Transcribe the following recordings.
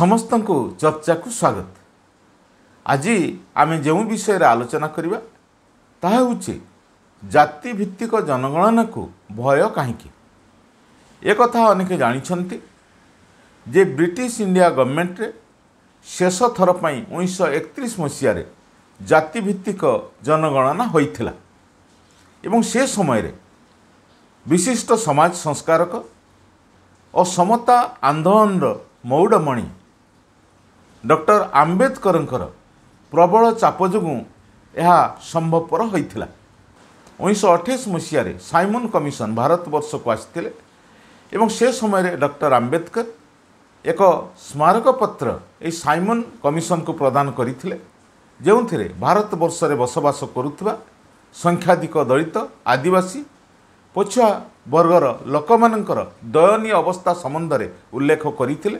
ସମସ୍ତଙ୍କୁ ଚର୍ଚ୍ଚାକୁ ସ୍ୱାଗତ। ଆଜି ଆମେ ଯେଉଁ ବିଷୟରେ ଆଲୋଚନା କରିବା ତାହା ହେଉଛି ଜାତିଭିତ୍ତିକ ଜନଗଣନାକୁ ଭୟ କାହିଁକି। ଏକଥା ଅନେକେ ଜାଣିଛନ୍ତି ଯେ ବ୍ରିଟିଶ ଇଣ୍ଡିଆ ଗଭର୍ଣ୍ଣମେଣ୍ଟରେ ଶେଷ ଥର ପାଇଁ 1931 ମସିହାରେ ଜାତିଭିତ୍ତିକ ଜନଗଣନା ହୋଇଥିଲା ଏବଂ ସେ ସମୟରେ ବିଶିଷ୍ଟ ସମାଜ ସଂସ୍କାରକ ଓ ସମତା ଆନ୍ଦୋଳନର ମଉଡ଼ମଣି ଡକ୍ଟର ଆମ୍ବେଦକରଙ୍କର ପ୍ରବଳ ଚାପ ଯୋଗୁଁ ଏହା ସମ୍ଭବପର ହୋଇଥିଲା। 1928 ମସିହାରେ ସାଇମନ୍ କମିଶନ ଭାରତବର୍ଷକୁ ଆସିଥିଲେ ଏବଂ ସେ ସମୟରେ ଡକ୍ଟର ଆମ୍ବେଦକର ଏକ ସ୍ମାରକପତ୍ର ଏହି ସାଇମନ୍ କମିଶନକୁ ପ୍ରଦାନ କରିଥିଲେ, ଯେଉଁଥିରେ ଭାରତବର୍ଷରେ ବସବାସ କରୁଥିବା ସଂଖ୍ୟାଧିକ ଦଳିତ, ଆଦିବାସୀ, ପଛୁଆ ବର୍ଗର ଲୋକମାନଙ୍କର ଦୟନୀୟ ଅବସ୍ଥା ସମ୍ବନ୍ଧରେ ଉଲ୍ଲେଖ କରିଥିଲେ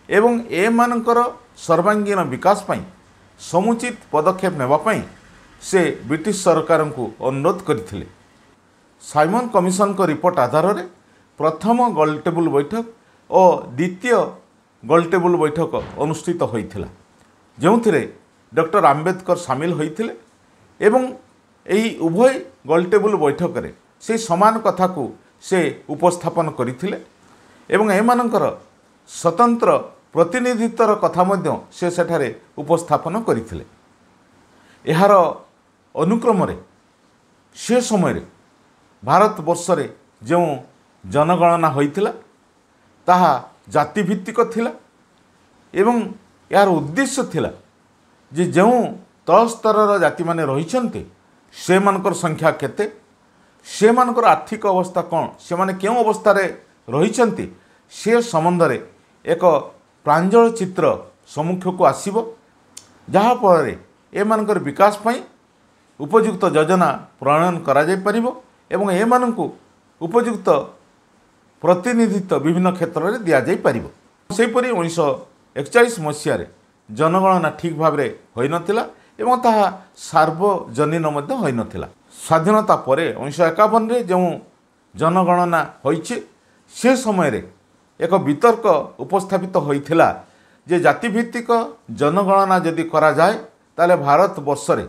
ଏବଂ ଏମାନଙ୍କର ସର୍ବାଙ୍ଗୀନ ବିକାଶ ପାଇଁ ସମୁଚିତ ପଦକ୍ଷେପ ନେବା ପାଇଁ ସେ ବ୍ରିଟିଶ ସରକାରଙ୍କୁ ଅନୁରୋଧ କରିଥିଲେ। ସାଇମନ୍ କମିଶନଙ୍କ ରିପୋର୍ଟ ଆଧାରରେ ପ୍ରଥମ ଗୋଲଟେବୁଲ ବୈଠକ ଓ ଦ୍ୱିତୀୟ ଗୋଲଟେବୁଲ ବୈଠକ ଅନୁଷ୍ଠିତ ହୋଇଥିଲା, ଯେଉଁଥିରେ ଡକ୍ଟର ଆମ୍ବେଦକର ସାମିଲ ହୋଇଥିଲେ ଏବଂ ଏହି ଉଭୟ ଗୋଲଟେବୁଲ ବୈଠକରେ ସେହି ସମାନ କଥାକୁ ସେ ଉପସ୍ଥାପନ କରିଥିଲେ ଏବଂ ଏମାନଙ୍କର ସ୍ୱତନ୍ତ୍ର ପ୍ରତିନିଧିତ୍ୱର କଥା ମଧ୍ୟ ସେ ସେଠାରେ ଉପସ୍ଥାପନ କରିଥିଲେ। ଏହାର ଅନୁକ୍ରମରେ ସେ ସମୟରେ ଭାରତବର୍ଷରେ ଯେଉଁ ଜନଗଣନା ହୋଇଥିଲା ତାହା ଜାତିଭିତ୍ତିକ ଥିଲା ଏବଂ ଏହାର ଉଦ୍ଦେଶ୍ୟ ଥିଲା ଯେ ଯେଉଁ ତଳ ସ୍ତରର ଜାତିମାନେ ରହିଛନ୍ତି ସେମାନଙ୍କର ସଂଖ୍ୟା କେତେ, ସେମାନଙ୍କର ଆର୍ଥିକ ଅବସ୍ଥା କ'ଣ, ସେମାନେ କେଉଁ ଅବସ୍ଥାରେ ରହିଛନ୍ତି ସେ ସମ୍ବନ୍ଧରେ ଏକ ପ୍ରାଞ୍ଜଳ ଚିତ୍ର ସମ୍ମୁଖକୁ ଆସିବ, ଯାହାଫଳରେ ଏମାନଙ୍କର ବିକାଶ ପାଇଁ ଉପଯୁକ୍ତ ଯୋଜନା ପ୍ରଣୟନ କରାଯାଇପାରିବ ଏବଂ ଏମାନଙ୍କୁ ଉପଯୁକ୍ତ ପ୍ରତିନିଧିତ୍ୱ ବିଭିନ୍ନ କ୍ଷେତ୍ରରେ ଦିଆଯାଇପାରିବ। ସେହିପରି 1941 ମସିହାରେ ଜନଗଣନା ଠିକ୍ ଭାବରେ ହୋଇନଥିଲା ଏବଂ ତାହା ସାର୍ବଜନୀନ ମଧ୍ୟ ହୋଇନଥିଲା। ସ୍ୱାଧୀନତା ପରେ 1951ରେ ଯେଉଁ ଜନଗଣନା ହୋଇଛି ସେ ସମୟରେ ଏକ ବିତର୍କ ଉପସ୍ଥାପିତ ହୋଇଥିଲା ଯେ ଜାତିଭିତ୍ତିକ ଜନଗଣନା ଯଦି କରାଯାଏ ତାହେଲେ ଭାରତବର୍ଷରେ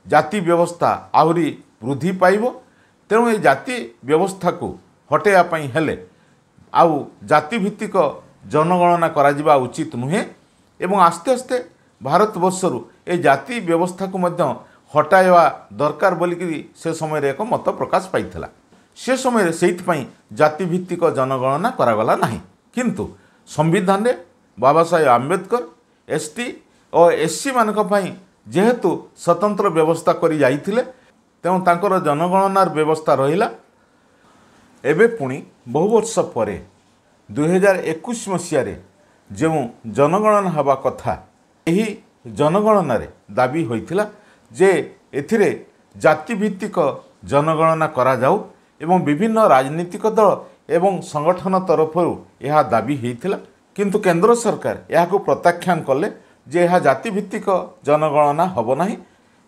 ଜାତି ବ୍ୟବସ୍ଥା ଆହୁରି ବୃଦ୍ଧି ପାଇବ, ତେଣୁ ଏ ଜାତି ବ୍ୟବସ୍ଥାକୁ ହଟାଇବା ପାଇଁ ହେଲେ ଆଉ ଜାତିଭିତ୍ତିକ ଜନଗଣନା କରାଯିବା ଉଚିତ ନୁହେଁ ଏବଂ ଆସ୍ତେ ଆସ୍ତେ ଭାରତବର୍ଷରୁ ଏ ଜାତି ବ୍ୟବସ୍ଥାକୁ ମଧ୍ୟ ହଟାଇବା ଦରକାର ବୋଲିକିରି ସେ ସମୟରେ ଏକ ମତ ପ୍ରକାଶ ପାଇଥିଲା। ସେ ସମୟରେ ସେଇଥିପାଇଁ ଜାତିଭିତ୍ତିକ ଜନଗଣନା କରାଗଲା ନାହିଁ, କିନ୍ତୁ ସମ୍ବିଧାନରେ ବାବା ସାହେବ ଆମ୍ବେଦକର ଏସ୍ ଟି ଓ ଏସ୍ ସି ମାନଙ୍କ ପାଇଁ ଯେହେତୁ ସ୍ୱତନ୍ତ୍ର ବ୍ୟବସ୍ଥା କରି ଯାଇଥିଲେ, ତେଣୁ ତାଙ୍କର ଜନଗଣନାର ବ୍ୟବସ୍ଥା ରହିଲା। ଏବେ ପୁଣି ବହୁ ବର୍ଷ ପରେ 2021 ମସିହାରେ ଯେଉଁ ଜନଗଣନା ହେବା କଥା, ଏହି ଜନଗଣନାରେ ଦାବି ହୋଇଥିଲା ଯେ ଏଥିରେ ଜାତିଭିତ୍ତିକ ଜନଗଣନା କରାଯାଉ ଏବଂ ବିଭିନ୍ନ ରାଜନୈତିକ ଦଳ ଏବଂ ସଂଗଠନ ତରଫରୁ ଏହା ଦାବି ହୋଇଥିଲା, କିନ୍ତୁ କେନ୍ଦ୍ର ସରକାର ଏହାକୁ ପ୍ରତ୍ୟାଖ୍ୟାନ କଲେ ଯେ ଏହା ଜାତିଭିତ୍ତିକ ଜନଗଣନା ହେବ ନାହିଁ।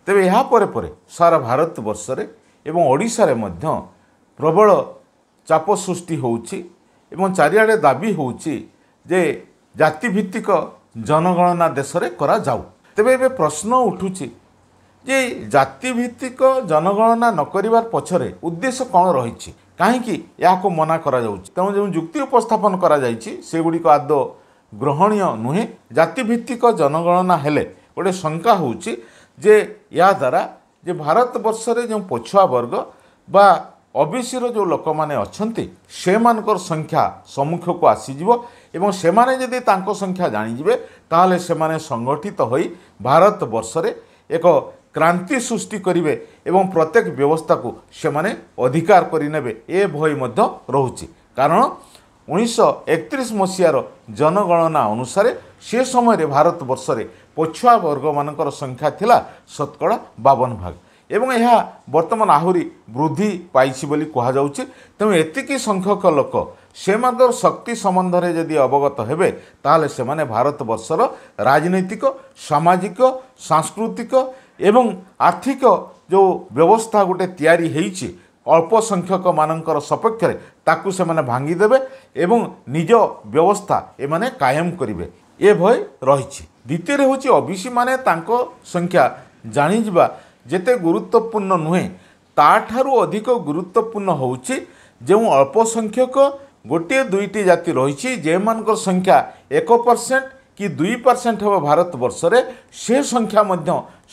ତେବେ ଏହା ପରେ ପରେ ସାରା ଭାରତବର୍ଷରେ ଏବଂ ଓଡ଼ିଶାରେ ମଧ୍ୟ ପ୍ରବଳ ଚାପ ସୃଷ୍ଟି ହେଉଛି ଏବଂ ଚାରିଆଡ଼େ ଦାବି ହେଉଛି ଯେ ଜାତିଭିତ୍ତିକ ଜନଗଣନା ଦେଶରେ କରାଯାଉ। ତେବେ ଏବେ ପ୍ରଶ୍ନ ଉଠୁଛି ଯେ ଜାତିଭିତ୍ତିକ ଜନଗଣନା ନ କରିବାର ପଛରେ ଉଦ୍ଦେଶ୍ୟ କ'ଣ ରହିଛି, କାହିଁକି ଏହାକୁ ମନା କରାଯାଉଛି? ତେଣୁ ଯେଉଁ ଯୁକ୍ତି ଉପସ୍ଥାପନ କରାଯାଇଛି ସେଗୁଡ଼ିକ ଆଦୌ ଗ୍ରହଣୀୟ ନୁହେଁ। ଜାତିଭିତ୍ତିକ ଜନଗଣନା ହେଲେ ଗୋଟେ ଶଙ୍କା ହେଉଛି ଯେ ଏହାଦ୍ୱାରା ଯେ ଭାରତବର୍ଷରେ ଯେଉଁ ପଛୁଆ ବର୍ଗ ବା ଓବିସିର ଯେଉଁ ଲୋକମାନେ ଅଛନ୍ତି ସେମାନଙ୍କର ସଂଖ୍ୟା ସମ୍ମୁଖକୁ ଆସିଯିବ ଏବଂ ସେମାନେ ଯଦି ତାଙ୍କ ସଂଖ୍ୟା ଜାଣିଯିବେ ତାହେଲେ ସେମାନେ ସଂଗଠିତ ହୋଇ ଭାରତବର୍ଷରେ ଏକ କ୍ରାନ୍ତି ସୃଷ୍ଟି କରିବେ ଏବଂ ପ୍ରତ୍ୟେକ ବ୍ୟବସ୍ଥାକୁ ସେମାନେ ଅଧିକାର କରିନେବେ, ଏ ଭୟ ମଧ୍ୟ ରହୁଛି। କାରଣ 1931 ମସିହାର ଜନଗଣନା ଅନୁସାରେ ସେ ସମୟରେ ଭାରତବର୍ଷରେ ପଛୁଆ ବର୍ଗମାନଙ୍କର ସଂଖ୍ୟା ଥିଲା 52% ଭାଗ ଏବଂ ଏହା ବର୍ତ୍ତମାନ ଆହୁରି ବୃଦ୍ଧି ପାଇଛି ବୋଲି କୁହାଯାଉଛି। ତେଣୁ ଏତିକି ସଂଖ୍ୟକ ଲୋକ ସେମାନଙ୍କର ଶକ୍ତି ସମ୍ବନ୍ଧରେ ଯଦି ଅବଗତ ହେବେ ତାହେଲେ ସେମାନେ ଭାରତବର୍ଷର ରାଜନୈତିକ, ସାମାଜିକ, ସାଂସ୍କୃତିକ ଏବଂ ଆର୍ଥିକ ଯେଉଁ ବ୍ୟବସ୍ଥା ଗୋଟେ ତିଆରି ହେଇଛି ଅଳ୍ପ ସଂଖ୍ୟକମାନଙ୍କର ସପକ୍ଷରେ, ତାକୁ ସେମାନେ ଭାଙ୍ଗିଦେବେ ଏବଂ ନିଜ ବ୍ୟବସ୍ଥା ଏମାନେ କାୟମ କରିବେ। ଏ ଭୟ ରହିଛି। ଦ୍ୱିତୀୟରେ ହେଉଛି ଓବିସି ମାନେ ତାଙ୍କ ସଂଖ୍ୟା ଜାଣିଯିବା ଯେତେ ଗୁରୁତ୍ୱପୂର୍ଣ୍ଣ ନୁହେଁ, ତାଠାରୁ ଅଧିକ ଗୁରୁତ୍ୱପୂର୍ଣ୍ଣ ହେଉଛି ଯେଉଁ ଅଳ୍ପ ସଂଖ୍ୟକ ଗୋଟିଏ ଦୁଇଟି ଜାତି ରହିଛି, ଯେଉଁମାନଙ୍କର ସଂଖ୍ୟା 1% କି 2% ହେବ ଭାରତବର୍ଷରେ, ସେ ସଂଖ୍ୟା ମଧ୍ୟ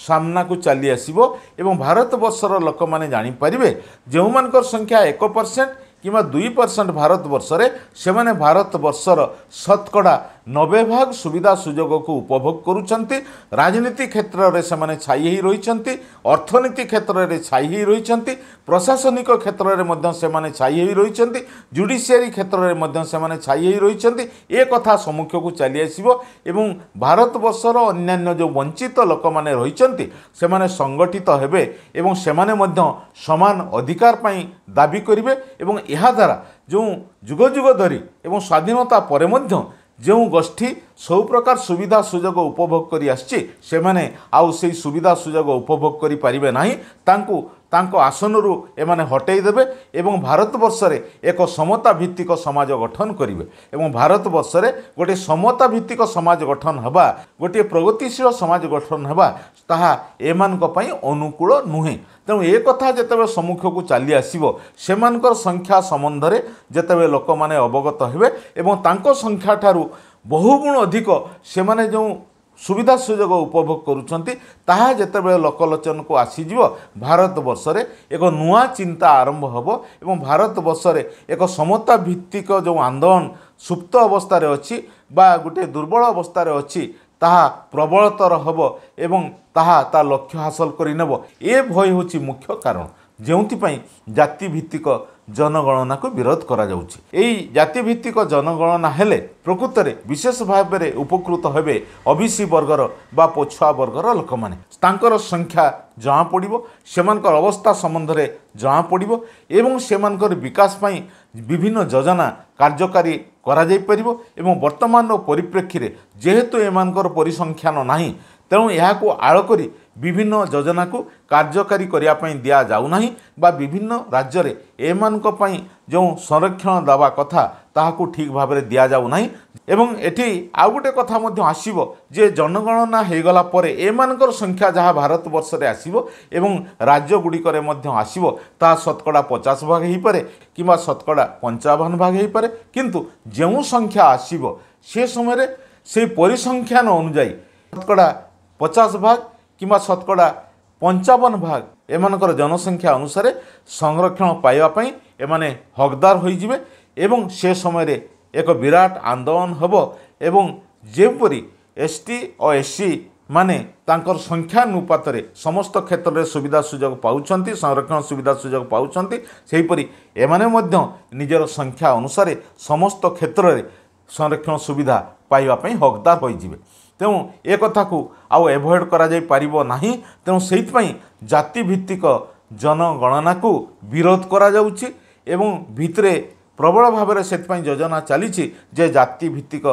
ସାମ୍ନାକୁ ଚାଲି ଆସିବ ଏବଂ ଭାରତବର୍ଷର ଲୋକମାନେ ଜାଣିପାରିବେ ଯେଉଁମାନଙ୍କର ସଂଖ୍ୟା 1% କିମ୍ବା 2% ଭାରତବର୍ଷରେ, ସେମାନେ ଭାରତବର୍ଷର ଶତକଡ଼ା 90 ଭାଗ ସୁବିଧା ସୁଯୋଗକୁ ଉପଭୋଗ କରୁଛନ୍ତି। ରାଜନୀତି କ୍ଷେତ୍ରରେ ସେମାନେ ଛାଇ ହେଇ ରହିଛନ୍ତି, ଅର୍ଥନୀତି କ୍ଷେତ୍ରରେ ଛାଇ ହେଇ ରହିଛନ୍ତି, ପ୍ରଶାସନିକ କ୍ଷେତ୍ରରେ ମଧ୍ୟ ସେମାନେ ଛାଇ ହେଇ ରହିଛନ୍ତି, ଜୁଡ଼ିସିଆରୀ କ୍ଷେତ୍ରରେ ମଧ୍ୟ ସେମାନେ ଛାଇ ହେଇ ରହିଛନ୍ତି। ଏ କଥା ସମ୍ମୁଖକୁ ଚାଲି ଆସିବ ଏବଂ ଭାରତବର୍ଷର ଅନ୍ୟାନ୍ୟ ଯେଉଁ ବଞ୍ଚିତ ଲୋକମାନେ ରହିଛନ୍ତି ସେମାନେ ସଂଗଠିତ ହେବେ ଏବଂ ସେମାନେ ମଧ୍ୟ ସମାନ ଅଧିକାର ପାଇଁ ଦାବି କରିବେ। ଏବଂ ଏହାଦ୍ୱାରା ଯେଉଁ ଯୁଗ ଯୁଗ ଧରି ଏବଂ ସ୍ୱାଧୀନତା ପରେ ମଧ୍ୟ ଯେଉଁ ଗୋଷ୍ଠୀ ସବୁ ପ୍ରକାର ସୁବିଧା ସୁଯୋଗ ଉପଭୋଗ କରି ଆସିଛି, ସେମାନେ ଆଉ ସେଇ ସୁବିଧା ସୁଯୋଗ ଉପଭୋଗ କରିପାରିବେ ନାହିଁ। ତାଙ୍କୁ ତାଙ୍କ ଆସନରୁ ଏମାନେ ହଟେଇ ଦେବେ ଏବଂ ଭାରତବର୍ଷରେ ଏକ ସମତା ଭିତ୍ତିକ ସମାଜ ଗଠନ କରିବେ। ଏବଂ ଭାରତବର୍ଷରେ ଗୋଟିଏ ସମତା ଭିତ୍ତିକ ସମାଜ ଗଠନ ହେବା, ଗୋଟିଏ ପ୍ରଗତିଶୀଳ ସମାଜ ଗଠନ ହେବା, ତାହା ଏମାନଙ୍କ ପାଇଁ ଅନୁକୂଳ ନୁହେଁ। ତେଣୁ ଏ କଥା ଯେତେବେଳେ ସମ୍ମୁଖକୁ ଚାଲି ଆସିବ, ସେମାନଙ୍କର ସଂଖ୍ୟା ସମ୍ବନ୍ଧରେ ଯେତେବେଳେ ଲୋକମାନେ ଅବଗତ ହେବେ ଏବଂ ତାଙ୍କ ସଂଖ୍ୟା ଠାରୁ ବହୁଗୁଣ ଅଧିକ ସେମାନେ ଯେଉଁ ସୁବିଧା ସୁଯୋଗ ଉପଭୋଗ କରୁଛନ୍ତି ତାହା ଯେତେବେଳେ ଲୋକଲୋଚନକୁ ଆସିଯିବ, ଭାରତବର୍ଷରେ ଏକ ନୂଆ ଚିନ୍ତା ଆରମ୍ଭ ହେବ ଏବଂ ଭାରତବର୍ଷରେ ଏକ ସମତା ଭିତ୍ତିକ ଯେଉଁ ଆନ୍ଦୋଳନ ସୁପ୍ତ ଅବସ୍ଥାରେ ଅଛି ବା ଗୋଟିଏ ଦୁର୍ବଳ ଅବସ୍ଥାରେ ଅଛି, ତାହା ପ୍ରବଳତର ହେବ ଏବଂ ତାହା ତା ଲକ୍ଷ୍ୟ ହାସଲ କରିନେବ। ଏ ଭୟ ହେଉଛି ମୁଖ୍ୟ କାରଣ ଯେଉଁଥିପାଇଁ ଜାତିଭିତ୍ତିକ ଜନଗଣନାକୁ ବିରୋଧ କରାଯାଉଛି। ଏଇ ଜାତିଭିତ୍ତିକ ଜନଗଣନା ହେଲେ ପ୍ରକୃତରେ ବିଶେଷ ଭାବରେ ଉପକୃତ ହେବେ ଓବିସି ବର୍ଗର ବା ପଛୁଆ ବର୍ଗର ଲୋକମାନେ। ତାଙ୍କର ସଂଖ୍ୟା ଜଣାପଡ଼ିବ, ସେମାନଙ୍କର ଅବସ୍ଥା ସମ୍ବନ୍ଧରେ ଜଣାପଡ଼ିବ ଏବଂ ସେମାନଙ୍କର ବିକାଶ ପାଇଁ ବିଭିନ୍ନ ଯୋଜନା କାର୍ଯ୍ୟକାରୀ କରାଯାଇପାରିବ। ଏବଂ ବର୍ତ୍ତମାନର ପରିପ୍ରେକ୍ଷୀରେ ଯେହେତୁ ଏମାନଙ୍କର ପରିସଂଖ୍ୟାନ ନାହିଁ, ତେଣୁ ଏହାକୁ ଆଳ କରି ବିଭିନ୍ନ ଯୋଜନାକୁ କାର୍ଯ୍ୟକାରୀ କରିବା ପାଇଁ ଦିଆଯାଉନାହିଁ ବା ବିଭିନ୍ନ ରାଜ୍ୟରେ ଏମାନଙ୍କ ପାଇଁ ଯେଉଁ ସଂରକ୍ଷଣ ଦେବା କଥା ତାହାକୁ ଠିକ୍ ଭାବରେ ଦିଆଯାଉନାହିଁ। ଏବଂ ଏଠି ଆଉ ଗୋଟେ କଥା ମଧ୍ୟ ଆସିବ ଯେ ଜନଗଣନା ହୋଇଗଲା ପରେ ଏମାନଙ୍କର ସଂଖ୍ୟା ଯାହା ଭାରତବର୍ଷରେ ଆସିବ ଏବଂ ରାଜ୍ୟଗୁଡ଼ିକରେ ମଧ୍ୟ ଆସିବ, ତାହା ଶତକଡ଼ା 50 ଭାଗ ହୋଇପାରେ କିମ୍ବା ଶତକଡ଼ା 55 ଭାଗ ହୋଇପାରେ। କିନ୍ତୁ ଯେଉଁ ସଂଖ୍ୟା ଆସିବ ସେ ସମୟରେ ସେଇ ପରିସଂଖ୍ୟାନ ଅନୁଯାୟୀ ଶତକଡ଼ା 50 ଭାଗ କିମ୍ବା ଶତକଡ଼ା 55 ଭାଗ ଏମାନଙ୍କର ଜନସଂଖ୍ୟା ଅନୁସାରେ ସଂରକ୍ଷଣ ପାଇବା ପାଇଁ ଏମାନେ ହକଦାର ହୋଇଯିବେ ଏବଂ ସେ ସମୟରେ ଏକ ବିରାଟ ଆନ୍ଦୋଳନ ହେବ। ଏବଂ ଯେପରି ଏସ୍ ଟି ଓ ଏସ୍ ସି ମାନେ ତାଙ୍କର ସଂଖ୍ୟାନୁପାତରେ ସମସ୍ତ କ୍ଷେତ୍ରରେ ସୁବିଧା ସୁଯୋଗ ପାଉଛନ୍ତି, ସଂରକ୍ଷଣ ସୁବିଧା ସୁଯୋଗ ପାଉଛନ୍ତି, ସେହିପରି ଏମାନେ ମଧ୍ୟ ନିଜର ସଂଖ୍ୟା ଅନୁସାରେ ସମସ୍ତ କ୍ଷେତ୍ରରେ ସଂରକ୍ଷଣ ସୁବିଧା ପାଇବା ପାଇଁ ହକଦାର ହୋଇଯିବେ। ତେଣୁ ଏ କଥାକୁ ଆଉ ଏଭଏଡ଼ କରାଯାଇପାରିବ ନାହିଁ। ତେଣୁ ସେଇଥିପାଇଁ ଜାତିଭିତ୍ତିକ ଜନଗଣନାକୁ ବିରୋଧ କରାଯାଉଛି ଏବଂ ଭିତରେ ପ୍ରବଳ ଭାବରେ ସେଥିପାଇଁ ଯୋଜନା ଚାଲିଛି ଯେ ଜାତିଭିତ୍ତିକ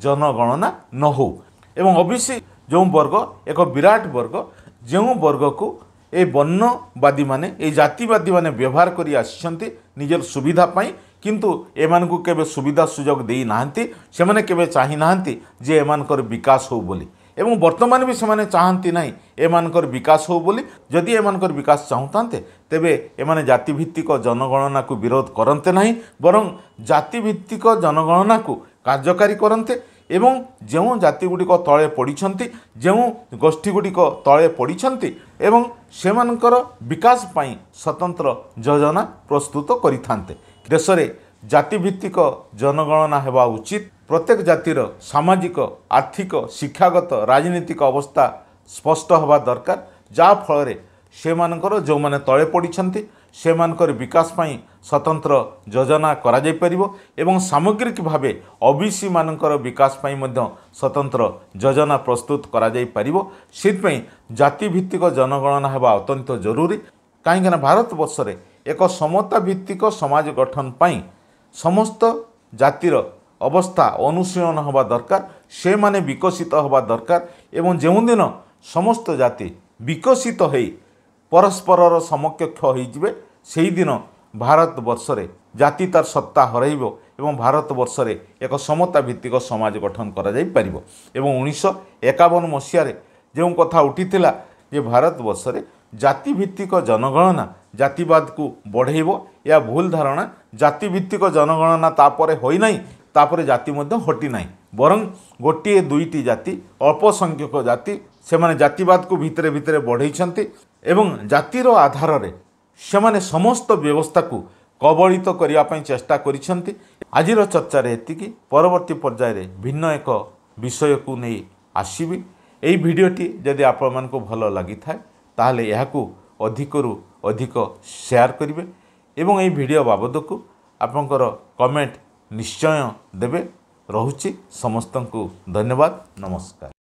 ଜନଗଣନା ନ ହେଉ। ଏବଂ ଓବିସି ଯେଉଁ ବର୍ଗ ଏକ ବିରାଟ ବର୍ଗ, ଯେଉଁ ବର୍ଗକୁ ଏ ବର୍ଣ୍ଣବାଦୀମାନେ, ଏଇ ଜାତିବାଦୀମାନେ ବ୍ୟବହାର କରି ଆସିଛନ୍ତି ନିଜର ସୁବିଧା ପାଇଁ, କିନ୍ତୁ ଏମାନଙ୍କୁ କେବେ ସୁବିଧା ସୁଯୋଗ ଦେଇନାହାନ୍ତି। ସେମାନେ କେବେ ଚାହିଁନାହାନ୍ତି ଯେ ଏମାନଙ୍କର ବିକାଶ ହେଉ ବୋଲି, ଏବଂ ବର୍ତ୍ତମାନ ବି ସେମାନେ ଚାହାନ୍ତି ନାହିଁ ଏମାନଙ୍କର ବିକାଶ ହେଉ ବୋଲି। ଯଦି ଏମାନଙ୍କର ବିକାଶ ଚାହୁଁଥାନ୍ତେ ତେବେ ଏମାନେ ଜାତିଭିତ୍ତିକ ଜନଗଣନାକୁ ବିରୋଧ କରନ୍ତେ ନାହିଁ, ବରଂ ଜାତିଭିତ୍ତିକ ଜନଗଣନାକୁ କାର୍ଯ୍ୟକାରୀ କରନ୍ତେ ଏବଂ ଯେଉଁ ଜାତିଗୁଡ଼ିକ ତଳେ ପଡ଼ିଛନ୍ତି, ଯେଉଁ ଗୋଷ୍ଠୀଗୁଡ଼ିକ ତଳେ ପଡ଼ିଛନ୍ତି ଏବଂ ସେମାନଙ୍କର ବିକାଶ ପାଇଁ ସ୍ୱତନ୍ତ୍ର ଯୋଜନା ପ୍ରସ୍ତୁତ କରିଥାନ୍ତେ। ଦେଶରେ ଜାତିଭିତ୍ତିକ ଜନଗଣନା ହେବା ଉଚିତ। ପ୍ରତ୍ୟେକ ଜାତିର ସାମାଜିକ, ଆର୍ଥିକ, ଶିକ୍ଷାଗତ, ରାଜନୈତିକ ଅବସ୍ଥା ସ୍ପଷ୍ଟ ହେବା ଦରକାର, ଯାହାଫଳରେ ସେମାନଙ୍କର ଯେଉଁମାନେ ତଳେ ପଡ଼ିଛନ୍ତି ସେମାନଙ୍କର ବିକାଶ ପାଇଁ ସ୍ୱତନ୍ତ୍ର ଯୋଜନା କରାଯାଇପାରିବ ଏବଂ ସାମଗ୍ରିକ ଭାବେ ଓବିସି ମାନଙ୍କର ବିକାଶ ପାଇଁ ମଧ୍ୟ ସ୍ୱତନ୍ତ୍ର ଯୋଜନା ପ୍ରସ୍ତୁତ କରାଯାଇପାରିବ। ସେଥିପାଇଁ ଜାତିଭିତ୍ତିକ ଜନଗଣନା ହେବା ଅତ୍ୟନ୍ତ ଜରୁରୀ, କାହିଁକିନା ଭାରତବର୍ଷରେ ଏକ ସମତା ଭିତ୍ତିକ ସମାଜ ଗଠନ ପାଇଁ ସମସ୍ତ ଜାତିର ଅବସ୍ଥା ଅନୁଶୀଳନ ହେବା ଦରକାର, ସେମାନେ ବିକଶିତ ହେବା ଦରକାର ଏବଂ ଯେଉଁଦିନ ସମସ୍ତ ଜାତି ବିକଶିତ ହେଇ ପରସ୍ପରର ସମକକ୍ଷ ହୋଇଯିବେ, ସେଇଦିନ ଭାରତବର୍ଷରେ ଜାତି ତାର ସତ୍ତା ହରାଇବ ଏବଂ ଭାରତବର୍ଷରେ ଏକ ସମତା ଭିତ୍ତିକ ସମାଜ ଗଠନ କରାଯାଇପାରିବ। ଏବଂ 1951 ମସିହାରେ ଯେଉଁ କଥା ଉଠିଥିଲା ଯେ ଭାରତବର୍ଷରେ ଜାତିଭିତ୍ତିକ ଜନଗଣନା ଜାତିବାଦକୁ ବଢ଼େଇବ, ଏହା ଭୁଲ ଧାରଣା। ଜାତିଭିତ୍ତିକ ଜନଗଣନା ତାପରେ ହୋଇନାହିଁ, ତାପରେ ଜାତି ମଧ୍ୟ ହଟି ନାହିଁ, ବରଂ ଗୋଟିଏ ଦୁଇଟି ଜାତି, ଅଳ୍ପ ସଂଖ୍ୟକ ଜାତି, ସେମାନେ ଜାତିବାଦକୁ ଭିତରେ ଭିତରେ ବଢ଼େଇଛନ୍ତି ଏବଂ ଜାତିର ଆଧାରରେ ସେମାନେ ସମସ୍ତ ବ୍ୟବସ୍ଥାକୁ କବଳିତ କରିବା ପାଇଁ ଚେଷ୍ଟା କରିଛନ୍ତି। ଆଜିର ଚର୍ଚ୍ଚାରେ ଏତିକି। ପରବର୍ତ୍ତୀ ପର୍ଯ୍ୟାୟରେ ଭିନ୍ନ ଏକ ବିଷୟକୁ ନେଇ ଆସିବି। ଏହି ଭିଡ଼ିଓଟି ଯଦି ଆପଣମାନଙ୍କୁ ଭଲ ଲାଗିଥାଏ, ତାହେଲେ ଏହାକୁ ଅଧିକରୁ ଅଧିକ ସେୟାର କରିବେ ଏବଂ ଏହି ଭିଡ଼ିଓ ବାବଦକୁ ଆପଣଙ୍କର କମେଣ୍ଟ ନିଶ୍ଚୟ ଦେବେ। ରହୁଛି, ସମସ୍ତଙ୍କୁ ଧନ୍ୟବାଦ, ନମସ୍କାର।